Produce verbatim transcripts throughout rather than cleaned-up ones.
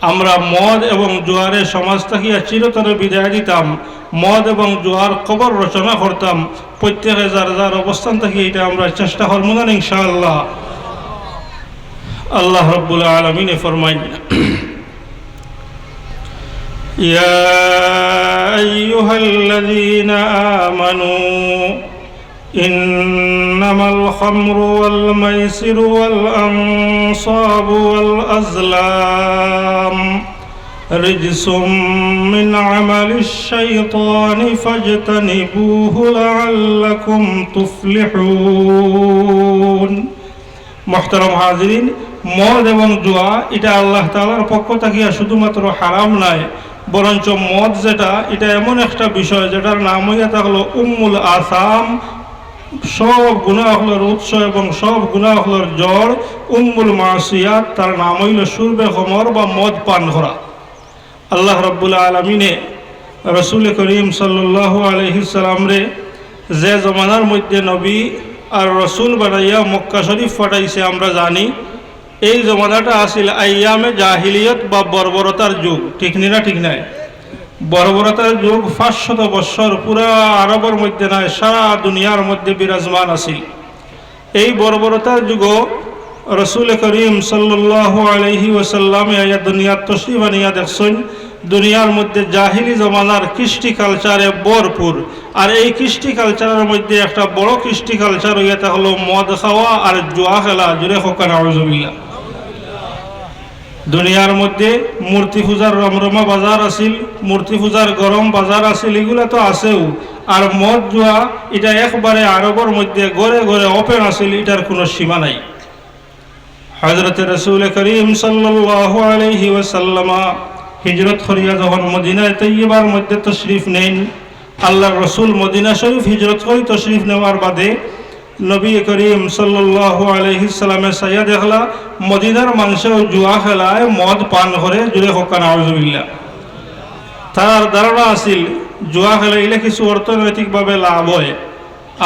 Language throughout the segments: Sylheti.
আমরা মদ এবং জুয়ারে সমাজ থাকিয়া চিরতরে বিদায় দিতাম, মদ এবং জুয়ার কবর রচনা করতাম। প্রত্যেকে যার যার অবস্থান থাকিয়া ইটা আমরা চেষ্টা করমু না ইনশাআল্লাহ? আল্লাহ রাব্বুল আলামিনে ফরমাইন, يا أيها الذين آمنوا إنما الخمر والميسر والأنصاب والأزلام رجس من عمل الشيطان فاجتنبوه لعلكم تفلحون। মোহতারাম হাজিরিন, মদ এবং জুয়া ইটা আল্লাহ তাআলার পক্ষ থাকিয়া শুধুমাত্র হারাম নায়, বরঞ্চ মদ যেটা, ইটা এমন একটা বিষয় যেটার নাম অইয়া থাকলো উম্মুল আসাম, সব গুনাহ অকলর উৎস এবং সব গুনাহ অকলর জড়, উম্মুল মাসিয়াত, তার নাম অইলো শুরবে খমর বা মদ পান করা। আল্লাহ রাব্বুল আলামিনে রসুল করিম সাল্লাল্লাহু আলাইহি সাল্লামরে যে জমানার মধ্যে নবী আর রসুল বানাইয়া মক্কা শরীফ পাঠাইছে, আমরা জানি এই জমানাটা আছিল আইয়ামে জাহিলিয়ত বা বর্বরতার যুগ, ঠিক নি না? ঠিক নায়? বর্বরতার যুগ, পাঁচশত বৎসর পুরা আরবর মধ্যে নায়, সারা দুনিয়ার মধ্যে বিরাজমান আছিল। এই বর্বরতার যুগো রসুল করিম সাল্লাল্লাহু আলাইহি ওয়াসাল্লামে আইয়া দুনিয়াত তশরিফ আনিয়া দেখছইন, দুনিয়ার মধ্যে জাহিলি জমানার কৃষ্টি কালচারে ভরপুর। আর এই কৃষ্টি কালচারের মধ্যে একটা বড় কৃষ্টি কালচার অইয়া থাকলো মদ খাওয়া আর জুয়া খেলা। জুরে কউক্কা নাউজুবিল্লাহ। দুনিয়ার মধ্যে মূর্তি পূজার রমরমা বাজার আছিল, মূর্তি পূজার গরম বাজার আছিল, ইগুলা তো আছেউ। আর মদ জুয়া, ইটা একবারে আরবর মধ্যে ঘরে ঘরে open আছিল, ইটার কুনু সীমা নাই। হযরতে রাসূল করিম সাল্লাল্লাহু আলাইহি ওয়াসাল্লামা হিজরত করিয়া যখন মদিনায়ে তৈয়বার মধ্যে তশরিফ নেইন, আল্লাহর রসুল মদিনা শরীফ হিজরত করি তশরিফ নেওয়ার বাদে নবী করিম সাল্লাল্লাহু আলাইহি সাল্লামে চাইয়া দেখলা, মদিনার মানষেও জুয়া খেলায়, মদ পান করে। জুরে কউক্কা নাউজুবিল্লাহ। তারার ধারণা আছিল, জুয়া খেলাইলে কিছু অর্থনৈতিকভাবে লাভ হয়,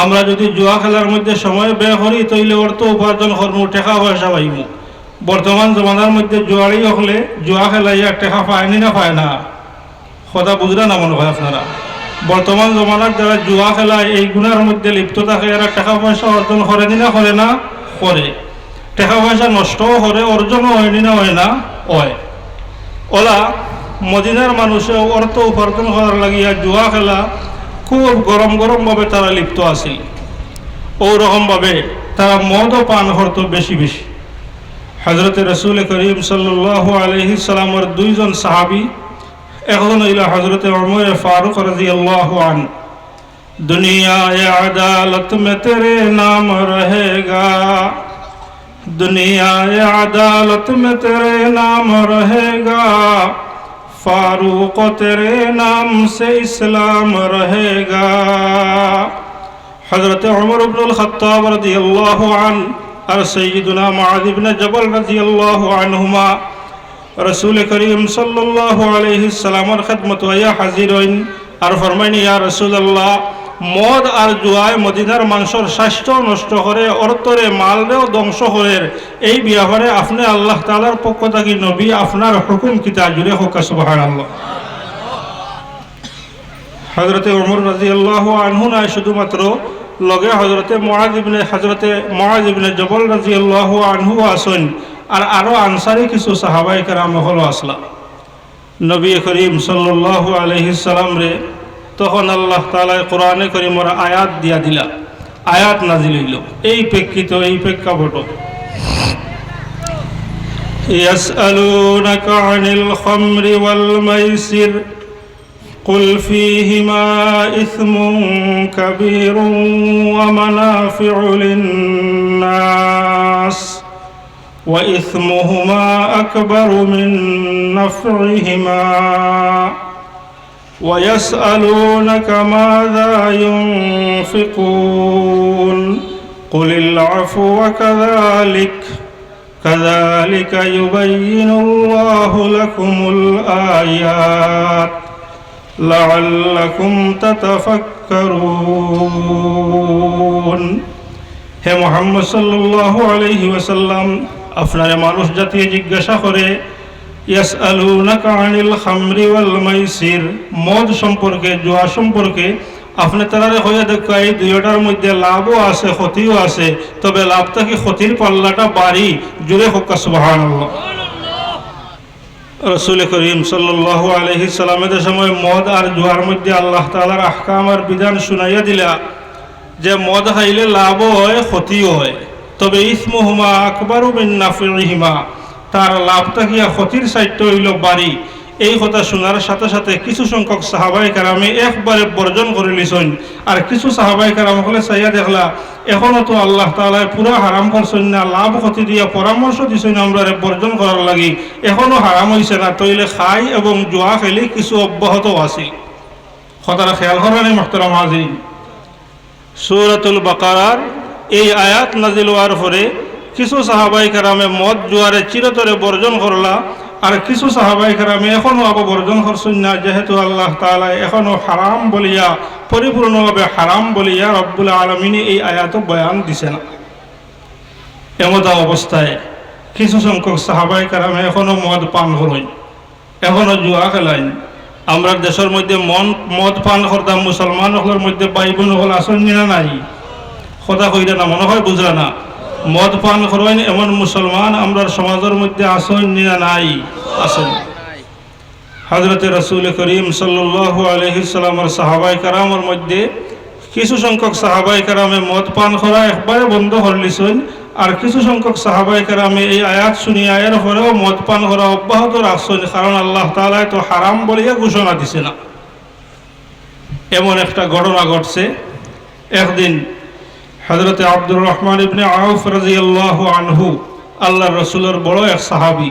আমরা যদি জুয়া খেলার মধ্যে সময় ব্যয় করি, তাইলে অর্থ উপার্জন করমু, টেকা পয়সা পাইমু। বর্তমান জমানার মধ্যে জুয়াড়ি অকলে জুয়া খেলাইয়া টেকা পায় নি না পায় না? কথা বুঝরা না মনে হয় আপনারা? বর্তমান জমানার যারা জুয়া খেলায়, এই গুনার মধ্যে লিপ্ত থাকে, এরা টেকা পয়সা অর্জন করে নি না করে না? করে। টেকা পয়সা নষ্টও করে, অর্জনও হয় নি না হয় না? হয়। অলা মদিনার মানষে অর্থ উপার্জন করার লাগিয়া জুয়া খেলা খুব গরম গরম ভাবে তারা লিপ্ত আছিল। অউ রকম ভাবে তারা মদও পান করতো বেশি বেশি। হযরতে রাসূল করিম সাল্লাল্লাহু আলাইহি সাল্লামর দুইজন সাহাবী, একজন অইলা হযরতে ওমরে ফারুক রাদিয়াল্লাহু আনহু। دنیا عدالت میں تیرے نام رہے گا، دنیا عدالت میں تیرے نام رہے گا، فاروق تیرے نام سے اسلام رہے گا۔ হযরতে ওমর ইবনুল খাত্তাব রাদিয়াল্লাহু আনহু আর সাইয়্যিদুনা মুআয ইবনে জবল রাদিয়াল্লাহু আনহুমা রাসূল করিম সাল্লাল্লাহু আলাইহি সাল্লামর খেদমতো আইয়া হাজির অইন আর ফরমাইন, ইয়া রাসূলুল্লাহ, মদ আর জুয়ায় মদিনার মানষর স্বাস্থ্য নষ্ট করে, অর্থরে মালরেও ধ্বংস করের, এই ব্যাপারে আপনে আল্লাহ তাআলার পক্ষ থাকি নবী আপনার হুকুম কিতা? জুরে কউক্কা সুবহানাল্লাহ। হযরতে ওমর রাদিয়াল্লাহু আনহু নায় শুধুমাত্র, লগে হযরতে মুআয ইবনে, হযরতে মুআয ইবনে জবল রাদিয়াল্লাহু আনহু আছইন, আর আরো আনসারী কিছু সাহাবায়ে কেরাম অকলও আছলা। নবী করিম সাল্লাল্লাহু আলাইহি সাল্লামরে তখন আল্লাহ তাআলায় কোরআনে করিমর আয়াত দিয়া দিলা, আয়াত নাজিল অইলো এই প্রেক্ষিত, এই প্রেক্ষাপট। يسألونك عن الخمر والميسر قل فيهما إثم كبير ومنافع للناس وإثمهما أكبر من نفعهما ويسألونك ماذا ينفقون قل العفو كذلك كذلك يبين الله لكم الآيات لعلكم تتفكرون। হে মুহাম্মদ সাল্লাল্লাহু আলাইহি ওয়াসাল্লাম, আপনারে মানুষ জাতিয়ে জিজ্ঞাসা করে, يسألونك عن الخمر والميسر, মদ সম্পর্কে, জুয়া সম্পর্কে আপনে তারারে কইয়া দেউক্কা, এই দুইটার মধ্যে লাভও আছে, ক্ষতিও আছে, তবে লাভ থাকি ক্ষতির পাল্লাটা ভারী। জোরে কউক্কা সুবহানাল্লাহ। রাসূল করিম সাল্লাল্লাহু আলাইহি সাল্লামে যে সময় মদ আর জুয়ার মধ্যে আল্লাহ তাআলার আহকাম আর বিধান শুনাইয়া দিলা, যে মদ খাইলে লাভও হয়, ক্ষতিও হয়, তবে ইসমুহুমা আকবারু মিন নাফিহিমা, তার লাভ থাকিয়া ক্ষতির সাইডটা অইলো ভারী। এই কথা শুনার সাথে সাথে কিছু সংখ্যক সাহাবায়ে কেরামে একবারে বর্জন করিলিছইন, আর কিছু সাহাবায়ে কেরাম অকলে চাইয়া দেখলা, এখনো তো আল্লাহ তাআলায় পুরা হারাম করছইন না, লাভ ক্ষতি দিয়া পরামর্শ দিছইন আমরারে বর্জন করার লাগি, এখনো হারাম অইছে না, তইলে খাই এবং জুয়া খেলি কিছু অব্যাহত আছে। কথাটা খেয়াল কররা নি, মুহতারাম হাজিরিন? সূরাতুল বাকারার এই আয়াত নাজিল অওয়ার পরে কিছু সাহাবায়ে কেরামে মদ জুয়ারে চিরতরে বর্জন করলা, আর কিছু সাহাবায়ে কেরামে এখনো আবার বর্জন করছইন না, যেহেতু আল্লাহ তাআলায় এখনো হারাম বলিয়া, পরিপূর্ণভাবে হারাম বলিয়া রব্বুল আলামিনে এই আয়াতো বয়ান দিছে না। এমতা অবস্থায় কিছু সংখ্যক সাহাবায়ে কেরামে এখনো মদ পান করইন, এখনো জুয়া খেলাইন। আমরার দেশর মধ্যে মন, মদ পান করতা মুসলমান অকলর মধ্যে ভাই বোন অকল আছইন নি না নাই? কথা কইরা না, মনে হয় বুঝরা না। মদ পান করইন এমন মুসলমান আমরার সমাজর মধ্যে আছইন নি না নাই? আছইন। হযরতে রাসূল করিম সাল্লাল্লাহু আলাইহি সাল্লামর সাহাবায়ে কেরামর মধ্যে কিছু সংখ্যক সাহাবায়ে কেরামে মদ পান করা একবারে বন্ধ করিলিছইন, আর কিছু সংখ্যক সাহাবায়ে কেরামে এই আয়াত শুনিয়া এরপরেও মদ পান করা অব্যাহত রাখছইন, কারণ আল্লাহ তাআলায় তো হারাম বলিয়া ঘোষণা দিছে না। এমন একটা ঘটনা ঘটছে, একদিন হযরতে আব্দুর রহমান ইবনে আউফ রাদিয়াল্লাহু আনহু, আল্লাহর রাসূলর বড় এক সাহাবী,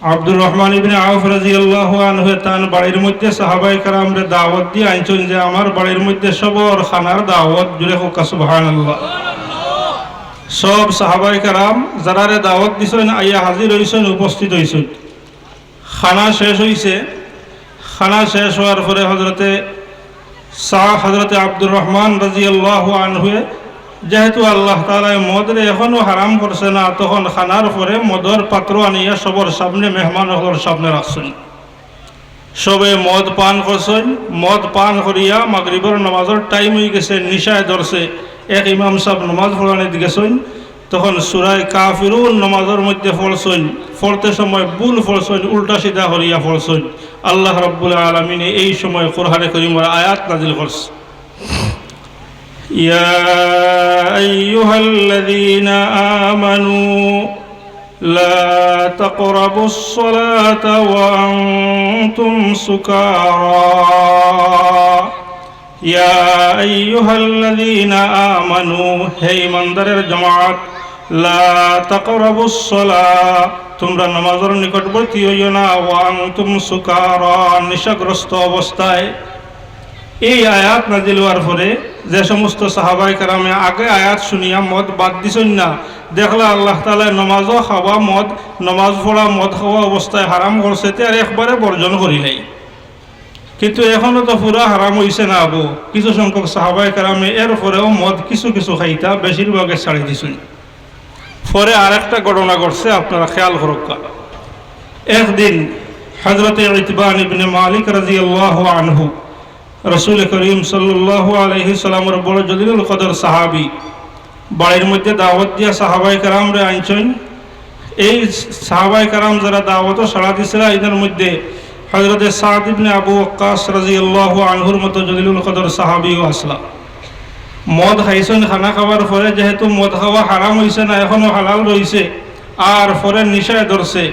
আব্দুর রহমান ইবনে আউফ রাদিয়াল্লাহু আনহু তান বাড়ির মধ্যে সাহাবায়ে কেরামরে দাওয়াত দিয়া আনছইন যে, "আমার বাড়ির মধ্যে সবর খানার দাওয়াত।" জোরে কউক্কা সুবহানাল্লাহ। সব সাহাবায়ে কেরাম যারারে দাওয়াত দিছইন আইয়া হাজির অইছইন, উপস্থিত অইছইন। খানা শেষ অইছে। খানা শেষ অওয়ার পরে হযরতে সা-, হযরতে আব্দুর রহমান রাদিয়াল্লাহু আনহুয়ে, যেহেতু আল্লাহ তাআলায় মদরে এখনো হারাম করছে না, তখন খানার পরে মদর পাত্র আনিয়া সবর সামনে, মেহমান অকলর সামনে রাখছইন। সবে মদ পান করছইন, মদ পান করিয়া মাগরিবর নামাজর টাইম অইগেছে, নিশায় ধরছে। এক ইমাম সাব নামাজ পড়ানিত গেছইন, তখন সূরায়ে কাফিরুন নামাজর মধ্যে পড়ছইন, পড়তে সময় ভুল পড়ছইন, উল্টা সিধা করিয়া পড়ছইন। আল্লাহ রাব্বুল আলামিনে এই সময় কোরআনে করিমর আয়াত নাজিল করছে, يا أيها الذين آمنوا لا تقربوا الصلاة وأنتم سكارى। يا أيها الذين آمنوا, হে ইমানদারের জমাত, لا تقربوا الصلاة, তুমরা নামাজর নিকটবর্তী অইও না, وأنتم سكارى, নিশাগ্রস্ত অবস্থায়। এই আয়াত নাজিল অওয়ার পরে যে সমস্ত সাহাবায়ে কেরামে আগে আয়াত শুনিয়া মদ বাদ দিছইন না, দেখলা আল্লাহ তাআলায় নামাজও খাওয়া মদ, নামাজ পড়া মদ খাওয়া অবস্থায় হারাম করছে, তে আর একবারে বর্জন করিলাই। কিন্তু এখনো তো পুরা হারাম অইছে না আবু। কিছু সংখ্যক সাহাবায়ে কেরামে এরপরেও মদ কিছু কিছু খাইতা, বেশিরভাগে ছাড়ি দিছইন। পরে আরেকটা ঘটনা ঘটছে, আপনারা খেয়াল করউক্কা। একদিন হযরতে ইতবান ইবনে মালিক রাদিয়াল্লাহু আনহু, রাসূল করিম সাল্লাল্লাহু আলাইহি সাল্লামর বড় জলিলুল কদর সাহাবী, বাড়ির মধ্যে দাওয়াত দিয়া সাহাবায়ে কেরামরে আনছইন। এই সাহাবায়ে কেরাম যারা দাওয়াতো সাড়া দিছিলা, এদের মধ্যে হযরতে সাদ ইবনে আবু ওয়াক্কাস রাদিয়াল্লাহু আনহুর মতো জলিলুল কদর সাহাবীও আছলা। মদ খাইছইন, খানা খাওয়ার পরে যেহেতু মদ খাওয়া হারাম অইছে না, এখনো হালাল রইছে, আর পরে নিশায় ধরছে।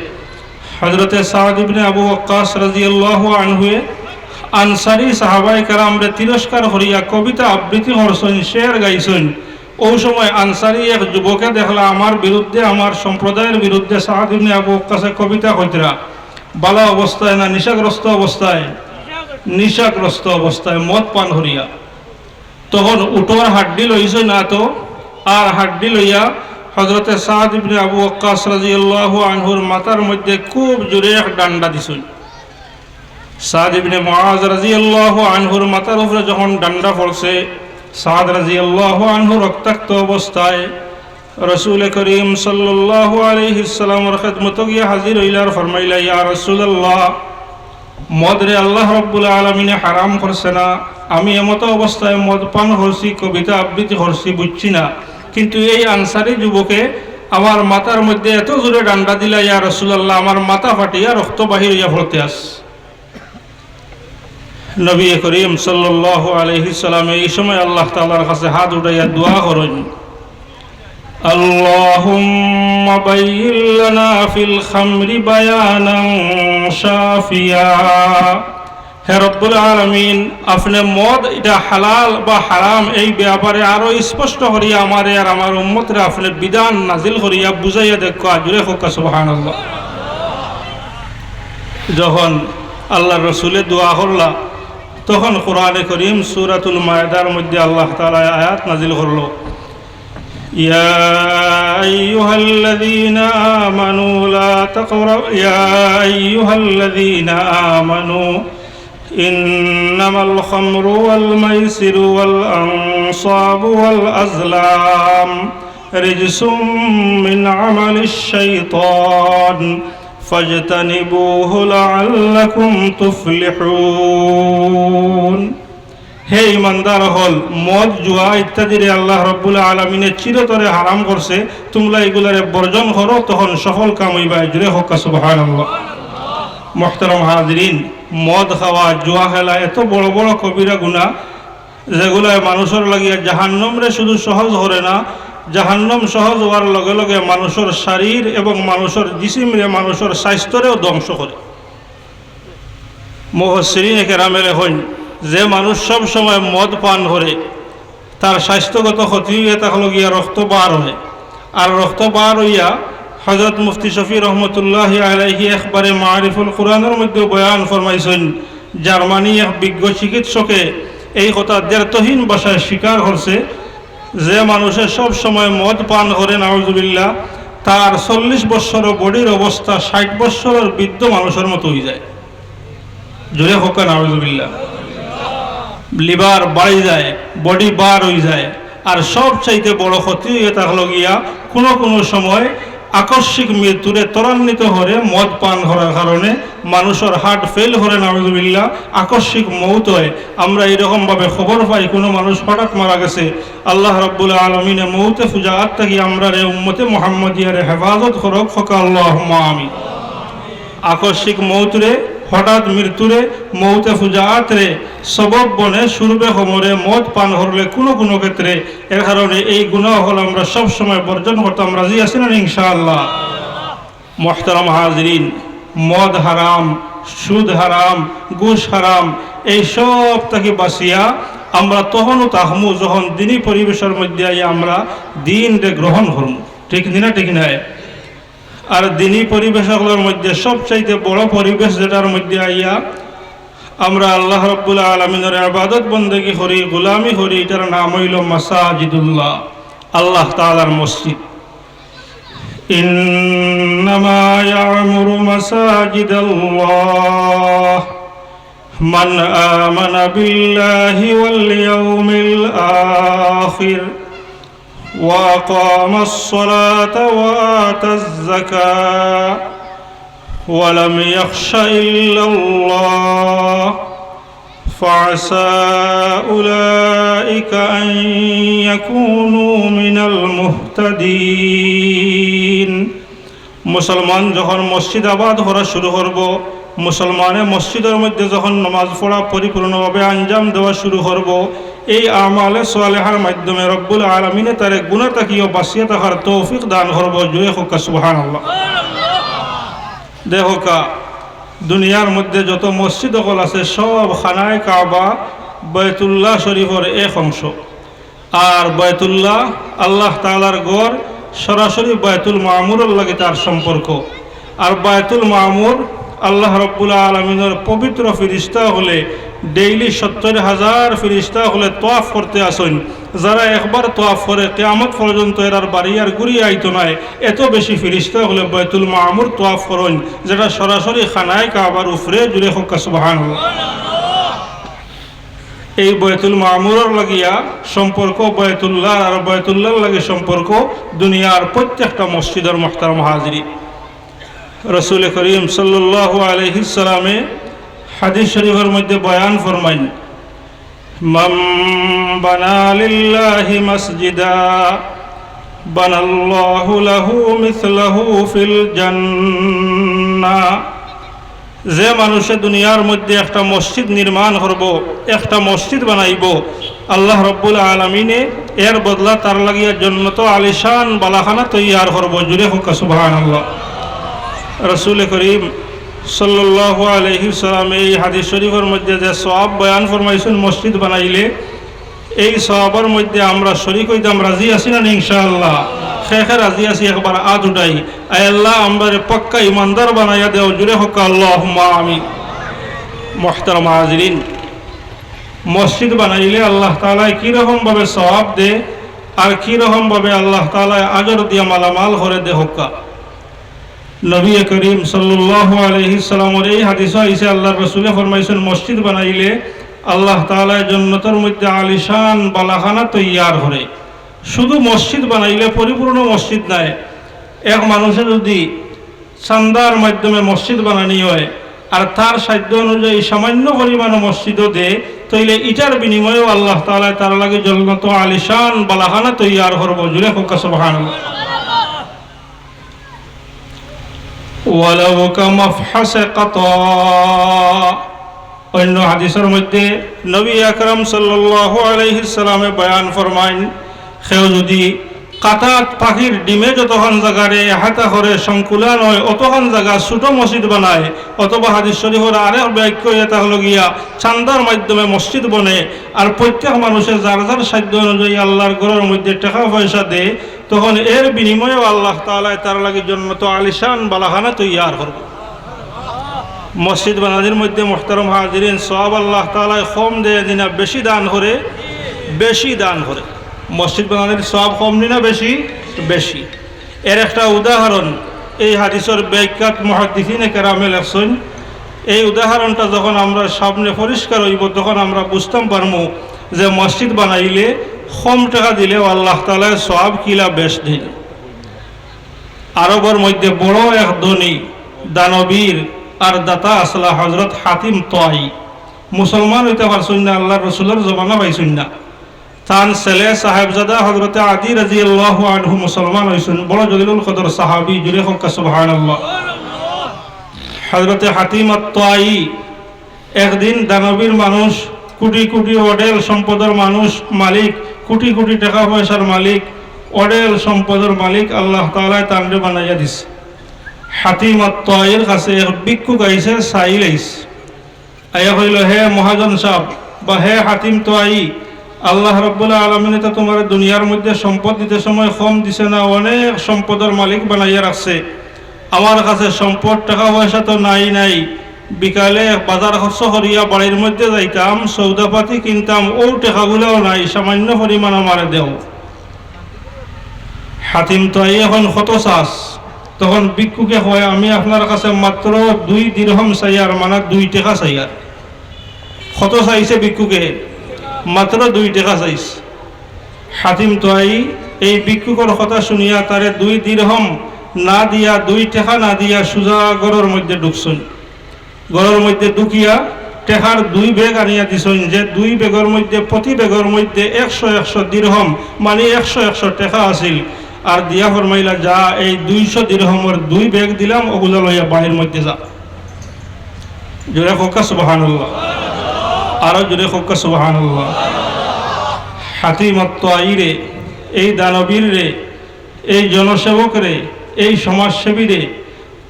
হযরতে সাদ ইবনে আবু ওয়াক্কাস রাদিয়াল্লাহু আনহুয়ে আনসারী সাহাবায়ে কেরামরে তিরস্কার করিয়া কবিতা আবৃত্তি করছইন, শের গাইছইন। অউ সময় আনসারী এক যুবকে দেখলা, আমার বিরুদ্ধে, আমার সম্প্রদায়ের বিরুদ্ধে সাদ ইবনে আবু ওয়াক্কাসে কবিতা কইতরা। বালা অবস্থায় না নিশাগ্রস্ত অবস্থায়? নিশাগ্রস্ত অবস্থায়, মদ পান করিয়া। তখন উটর হাড্ডি লইছইন আতো, আর হাড্ডি লইয়া হযরতে সাদ ইবনে আবু ওয়াক্কাস রাদিয়াল্লাহু আনহুর মাথার মধ্যে খুব জোরে এক ডান্ডা দিছইন। সাদ ইবনে মুআজ রাদিয়াল্লাহু আনহুর মাথার উপরে যখন ডান্ডা পড়ছে, সাদ রাদিয়াল্লাহু আনহু রক্তাক্ত অবস্থায়, রসুল করিম সাল্লাল্লাহু আলাইহি সাল্লামর খেদমতো গিয়া হাজির অইলা আর ফরমাইলা, ইয়া রাসূলুল্লাহ, মদরে আল্লাহ রাব্বুল আলামিনে হারাম করছে না, আমি এমতো অবস্থায় মদ পান করছি, কবিতা আবৃত্তি করছি, বুঝছি না, কিন্তু এই আনসারী যুবকে আমার মাথার মধ্যে এত জোরে ডান্ডা দিলা, ইয়া রাসূলুল্লাহ, আমার মাথা ফাটিয়া রক্ত বাহির অইয়া পড়তে আস। নবী করিম সাল্লাল্লাহু আলাইহি সাল্লামে এই সময় আল্লাহ তাআলার কাছে হাত উঠাইয়া দোয়া করইন, আল্লাহুম্মা বাইয়িন লানা ফিল খামরি বায়ানান শাফিয়া। হে রব্বুল আলামিন, আপনে মদ ইটা হালাল বা হারাম এই ব্যাপারে আরো স্পষ্ট করিয়া আমারে আর আমার উম্মতরে আপনে বিধান নাজিল করিয়া বুঝাইয়া দেউক্কা। জোরে কউক্কা সুবহানাল্লাহ। যখন আল্লাহর রসুলে দোয়া করলা, তখন কোরআনে করিম সূরাতুল মায়েদার মধ্যে আল্লাহ তাআলা আয়াত নাজিল করলো, يا أيها الذين آمنوا لا تقربوا يا أيها الذين آمنوا إنما الخمر والميسر والأنصاب والأزلام رجس من عمل الشيطان فاجتنبوه لعلكم تفلحون। হে ইমানদার অকল, মদ, জুয়া ইত্যাদিরে আল্লাহ রাব্বুল আলামিনে চিরতরে হারাম করছে, তুমরা ইগুলারে বর্জন করো, তখন সফল কাম অইবা। জোরে কউক্কা সুবহানাল্লাহ। মুহতারাম হাজিরিন, মদ খাওয়া, জুয়া খেলা এত বড় বড় কবিরা গুনাহ, যেগুলায় মানুষর লাগিয়া জাহান্নমরে শুধু সহজ করে না, জাহান্নম সহজ অওয়ার লগে লগে মানুষর শরীর এবং মানুষর জিসিমরে, মানুষর স্বাস্থ্যরেও ধ্বংস করে। মুফাসসিরিনে কেরামে লেখইন, যে মানুষ সব সময় মদ পান করে, তার স্বাস্থ্যগত ক্ষতি অইয়া থাকলো গিয়া রক্ত বার অয়। আর রক্ত বার অইয়া হযরত মুফতি শফি রহমতুল্লাহি আলাইহি একবারে মারিফুল কুরআনর মধ্যে বয়ান ফরমাইছইন, জার্মানি এক বিজ্ঞ চিকিৎসকে এই কথা দ্ব্যর্থহীন ভাষায় স্বীকার করছে, যে মানুষে সব সময় মদ পান করে, নাউজুবিল্লাহ, তার চল্লিশ বৎসরর বডির অবস্থা ষাট বৎসরর বৃদ্ধ মানুষর মতো অইযায়। জোরে কউক্কা নাউজুবিল্লাহ। লিভার বাড়ি যায়, বডি বার অইযায়, আর সবচাইতে বড় ক্ষতি অইয়া থাকলো গিয়া কুনু কুনু সময় আকস্মিক মৃত্যুরে ত্বরান্বিত করে মদ পান করার কারণে মানুষর হার্ট ফেইল করে, নাউজুবিল্লাহ, আকস্মিক মউত অয়। আমরা এরকম ভাবে খবর পাই, কুনু মানুষ হঠাৎ মারা গেছে। আল্লাহ রাব্বুল আলামিনে মউতে ফুজাআত থাকি আমরারে উম্মতে মুহাম্মদিয়ারে হেফাজত করউক, কউক্কা আল্লাহুম্মা আমিন। আকস্মিক মউতরে, হঠাৎ মৃত্যুরে, মউতে ফুজাআতরে সবব বনে সুরবে খমরে মদ পান করলে কুনু কুনু ক্ষেত্রে, এর কারণে এই গুনাহ অকল আমরা সব সময় বর্জন করতাম। রাজি আছি না ইনশাআল্লাহ? মুহতারাম হাজিরিন, মদ হারাম, সুদ হারাম, ঘুষ হারাম, এই সব থাকি বাঁচিয়া আমরা তখনউ থাকমু যখন দিনী পরিবেশর মধ্যে আইয়া আমরা দ্বীনরে গ্রহণ করমু। ঠিক নি না? ঠিক নায়? আর দিনী পরিবেশ অকলর মধ্যে সবচাইতে বড় পরিবেশ যেটার মধ্যে আইয়া আমরা আল্লাহ রাব্বুল আলামিনর ইবাদত বন্দেগী করি, গোলামি করি, ইটার নাম অইলো মাসাজিদুল্লাহ, আল্লাহ তাআলার মসজিদ। إنما يعمر مساجد الله من آمن بالله واليوم الآخر وأقام الصلاة وآتى الزكاة ولم يخش إلا الله فعسى أولئك أن يكونوا من المهتدين। মুসলমান যখন মসজিদ আবাদ করা শুরু করবো, মুসলমানে মসজিদর মধ্যে যখন নামাজ পড়া পরিপূর্ণভাবে আঞ্জাম দেওয়া শুরু করবো, এই আমালে সালেহার মাধ্যমে রব্বুল আলামিনে তারে গুনাহ থাকিও বাঁচিয়া থাকার তৌফিক দান করবো। জোরে কউক্কা সুবহানাল্লাহ। দেখউক্কা, দুনিয়ার মধ্যে যত মসজিদ অকল আছে, সব খানায়ে কাবা, বায়তুল্লাহ শরীফর এক অংশ। আর বায়তুল্লাহ, আল্লাহ তাআলার ঘর, সরাসরি বায়তুল মামুরর লাগি তার সম্পর্ক। আর বায়তুল মামুর আল্লাহ রব্বুল আলামিনর পবিত্র ফিরিস্তা অকলে ডেইলি সত্তর হাজার ফিরিস্তা অকলে তোয়াফ করতে আছইন। যারা একবার তোয়াফ করে, কিয়ামত পর্যন্ত এরার বাড়ি আর ঘুরিয়া আইতো নায়। এত বেশি ফিরিস্তা অকলে বায়তুল মামুর তোয়াফ করইন, যেটা সরাসরি খানায়ে কাবার উপরে। জোরে কউক্কা সুবহানাল্লাহ। এই বায়তুল মামুরর লাগিয়া সম্পর্ক বায়তুল্লাহ, আর বায়তুল্লাহর লাগি সম্পর্ক দুনিয়ার প্রত্যেকটা মসজিদর। মুহতারাম হাজিরিন, রাসূল করিম সাল্লাল্লাহু আলাইহি সাল্লামে হাদিস শরীফর মধ্যে বয়ান ফরমাইন, "মান বানা লিল্লাহি মাসজিদা বানাল্লাহু লাহু মিসলাহু ফিল জান্নাহ।" যে মানুষে দুনিয়ার মধ্যে একটা মসজিদ নির্মাণ করব, একটা মসজিদ বানাইব, আল্লাহ রব্বুল আলামিনে এর বদলা তার লাগিয়া জন্নত আলিশান বালাখানা তৈয়ার করব। জুরে কউক্কা সুবহানাল্লাহ। রাসূল করিম সাল্লাল্লাহু আলাইহি সাল্লাম এই হাদিস শরীফর মধ্যে যে সওয়াব বয়ান ফরমাইছইন মসজিদ বানাইলে, এই সওয়াবর মধ্যে আমরা শরিক অইতাম, রাজি আছি না নি? ইনশাআল্লাহ। কে কে রাজি আছি একবার আত উঠাই। আয় আল্লাহ, আমরারে পাক্কা ইমানদার বানাইয়া দেও। জুরে কউক্কা আল্লাহুম্মা আমিন। মুহতারাম হাজিরিন, মসজিদ বানাইলে আল্লাহ তাআলায় কি রকম ভাবে সওয়াব দে, আর কি রকম ভাবে আল্লাহ তাআলায় আজর দিয়া মালামাল করে দে কউক্কা। নবী করিম সাল্লাল্লাহু আলাইহি সাল্লামর এই হাদিসও আইছে, আল্লাহর রাসূলে ফরমাইছইন, মসজিদ বানাইলে আল্লাহ তাআলায় জন্নতর মধ্যে আলিশান বালাখানা তৈয়ার করে। শুধু মসজিদ বানাইলে পরিপূর্ণ মসজিদ নায়, এক মানুষে যদি চান্দার মাধ্যমে মসজিদ বানানি হয়, আর তার সাধ্য অনুযায়ী সামান্য পরিমাণও মসজিদও দেয়, তাইলে ইটার বিনিময়েও আল্লাহ তাআলায় তার লাগি জন্নতো আলিশান বালাখানা তৈয়ার করব। জুরে কউক্কা সুবহানাল্লাহ। ওয়ালাউ কামাফহাসে কাতা। অন্য হাদিসর মধ্যে নবী আকরাম সাল্লাল্লাহু আলাইহি সাল্লামে বয়ান ফরমাইন, কেউ যদি কাতাত পাখির ডিমে যতখান জাগারে এহাতা করে সংকুলান হয়, অতখান জাগা ছোট মসজিদ বানায়, অথবা হাদিস শরীফর আরেক ব্যাখ্যা ইয়া তা হলো গিয়া চান্দার মাধ্যমে মসজিদ বনে, আর প্রত্যেক মানুষে যার যার সাধ্য অনুযায়ী আল্লাহর ঘরর মধ্যে টেকা পয়সা দেয়, তখন এর বিনিময়েও আল্লাহ তাআলায় তার লাগি জন্নতো আলিশান বালাখানা তৈয়ার করব। মসজিদ বানানির মধ্যে, মুহতারাম হাজিরিন, সওয়াব আল্লাহ তাআলায় কম দেয় নি না, বেশি দান করে, বেশি দান করে। মসজিদ বানানির সওয়াব কম নি না বেশি? বেশি। এর একটা উদাহরণ এই হাদিসর ব্যাখ্যাত মুহাদ্দিসিনে কেরামে লেখছইন। এই উদাহরণটা যখন আমরার সামনে পরিষ্কার অইব, তখন আমরা বুঝতাম পারমু যে মসজিদ বানাইলে কম টেকা দিলেও আল্লাহ তাআলায় সওয়াব কিলা বেশ দেইন। আরবর মধ্যে বড় এক ধনী, দানবীর আর দাতা আছলা হযরত হাতিম তায়ী। মুসলমান অইতা পারছইন না, আল্লাহর রাসূলর জমানা পাইছইন না। তান ছেলে সাহেবজাদা হযরতে আদী রাদিয়াল্লাহু আনহু মুসলমান অইছইন, বড় জলিলুল কদর সাহাবী, জুরে কউক্কা সুবহানাল্লাহ। হযরতে হাতিম আত-তায়ী একদিন দানবীর মানুষ, কোটি কোটি অঢেল সম্পদর মানুষ, মালিক, কোটি কোটি টেকা পয়সার মালিক, অঢেল সম্পদর মালিক আল্লাহ তাআলায় তানরে বানাইয়া দিছে। হাতিম আত-তায়ীর কাছে এক ভিক্ষুক আইছে, সাইল আইছে। আইয়া কইল, "হে মহাজন সাব, বা হে হাতিম তায়ী, আল্লাহ রাব্বুল আলামিনে তো তুমারে দুনিয়ার মধ্যে সম্পদ দিতে সময় কম দিছে না, অনেক সম্পদর মালিক বানাইয়া রাখছে। আমার কাছে সম্পদ, টেকা পয়সা তো নাই নাই। বিকালে বাজার খরচ করিয়া বাড়ির মধ্যে যাইতাম, সৌদাপাতি কিনতাম, অউ টেকাগুলাও নাই, সামান্য পরিমাণ আমারে দেও।" হাতিম তায়ী কইন, "কত চাস?" তখন ভিক্ষুকে কয়, "আমি আপনার কাছে মাত্র দুই দিরহম চাইয়ার, মানে দুই টেকা চাইয়ার।" কত চাইছে ভিক্ষুকে? মাত্র দুই টেকা চাইছে। হাতিম তায়ী এই ভিক্ষুকর কথা শুনিয়া তারে দুই দিরহম না দিয়া, দুই টেকা না দিয়া সুজা ঘরর মধ্যে ঢুকছইন। ঘরর মধ্যে ঢুকিয়া টেকার দুই ব্যাগ আনিয়া দিছইন, যে দুই ব্যাগর মধ্যে, প্রতি ব্যাগর মধ্যে একশো একশো দিরহম, মানে একশো একশো টেকা আছিল। আর দিয়া ফরমাইলা, "যা, এই দুইশো দিরহমর দুই ব্যাগ দিলাম, অগুলা লইয়া বাড়ির মধ্যে যা।" জোরে কউক্কা সুবহানাল্লাহ, আরো জোরে কউক্কা সুবহানাল্লাহ। হাতিম আত-তায়ীরে, এই দানবীররে, এই জনসেবকরে, এই সমাজসেবীরে,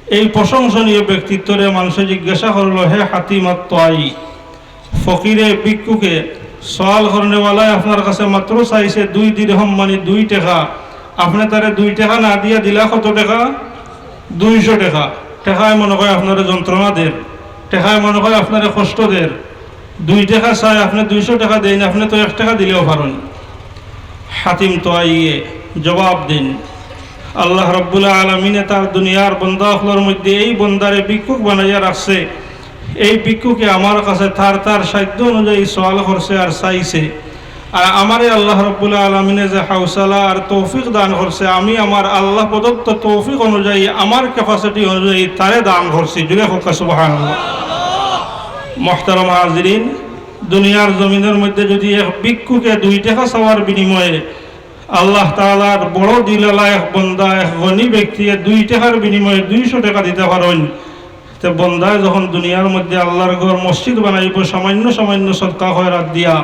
এই প্রশংসনীয় ব্যক্তিত্বরে মানষে জিজ্ঞাসা করলো, "হে হাতিম আত-তায়ী, ফকিরে, ভিক্ষুকে, সওয়াল করনেওয়ালায় আপনার কাছে মাত্র চাইছে দুই দিরহম, মানে দুই টেকা, আপনে তারে দুই টেকা না দিয়া দিলা কত টেকা? দুইশো টেকা।" টেকায় মনে কয় আপনারে যন্ত্রণা দের, টেকায় মনে কয় আপনারে কষ্ট দের। দুই টেকা চায়, আপনে দুইশো টেকা দেইন, আপনে তো এক টেকা দিলেও পারইন। হাতিম তায়ীয়ে জবাব দেইন, আল্লাহ রাব্বুল আলামিনে তার দুনিয়ার বন্দা অকলর মধ্যে এই বন্দারে ভিক্ষুক বানাইয়া রাখছে, এই ভিক্ষুকে আমার কাছে তার তার সাধ্য অনুযায়ী সওয়াল করছে আর চাইছে। আর আমারে আল্লাহ রব্বুল আলামিনে যে হাওসালা আর তৌফিক দান করছে, আমি আমার আল্লাহ প্রদত্ত তৌফিক অনুযায়ী, আমার capacity অনুযায়ী তারে দান করছি। জুরে কউক্কা সুবহানাল্লাহ। মোহতারাম হাজিরিন, দুনিয়ার জমিনের মধ্যে যদি এক ভিক্ষুকে দুই টেকা চাওয়ার বিনিময়ে আল্লাহ তাআলার বড় দিলআলা এক বন্দা, এক গনি ব্যক্তিয়ে দুই টেকার বিনিময়ে দুইশো টেকা দিতা পারইন, তে বন্দায় যখন দুনিয়ার মধ্যে আল্লাহর ঘর মসজিদ বানাইবো সামান্য সামান্য সদকা খয়রাত দিয়া,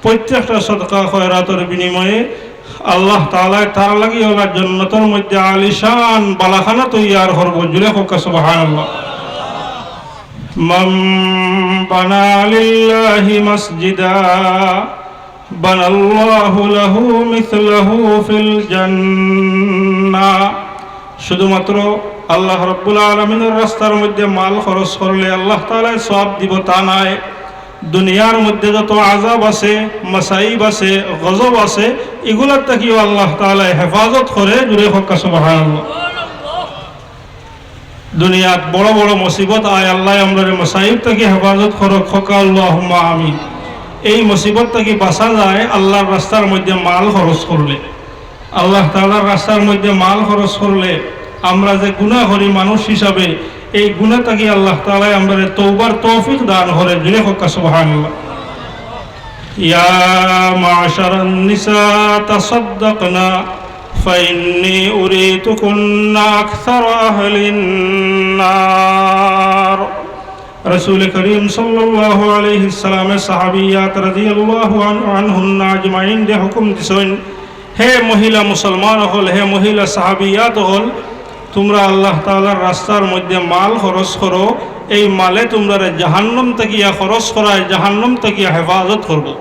প্রত্যেকটা সদকা খয়রাতর বিনিময়ে আল্লাহ তাআলায় তার লাগি অলা জন্নতর মধ্যে আলিশান বালাখানা তৈয়ার করবো। জুরে কউক্কা সুবহানাল্লাহ। من بنى لله مسجدا بنى الله له مثله في الجنة। শুধুমাত্র আল্লাহ রব্বুল আলামিনের রাস্তার মধ্যে মাল খরচ করলে আল্লাহ তাআলায় সওয়াব দিবো তা নায়, দুনিয়ার মধ্যে যত আযাব আছে, মাসাইব আছে, গজব আছে, ইগুলার থাকিও আল্লাহ তাআলায় হেফাজত করে। জুরে কউক্কা সুবহানাল্লাহ। দুনিয়াত বড় বড় মুসিবত আয়, আল্লায় আমরারে মাসাইব থাকি হেফাজত করউক, কউক্কা আল্লাহুম্মা আমিন। এই মুসিবত থাকি বাঁচা যায় আল্লাহর রাস্তার মধ্যে মাল খরচ করলে। আল্লাহ তাআলার রাস্তার মধ্যে মাল খরচ করলে আমরা যে গুনাহ করি মানুষ হিসাবে, এই গুনাহ থাকি আল্লাহ তাআলায় আমরারে তওবার তৌফিক দান করে। জুরে কউক্কা সুবহানাল্লাহ। يا معشر النساء تصدقن فإني أريتكن أكثر أهل النار। রাসূল করিম সাল্লাল্লাহু আলাইহি ওয়াসাল্লামে সাহাবিয়াত রাদিয়াল্লাহু আন-, আনহুন্না আজমাইনরে হুকুম দিছইন, হে মহিলা মুসলমান অকল, হে মহিলা সাহাবিয়াত অকল, তুমরা আল্লাহ তাআলার রাস্তার মধ্যে মাল খরচ করো, এই মালে তুমরারে জাহান্নাম থাকিয়া খরচ করায়, জাহান্নাম থাকিয়া হেফাজত করবো।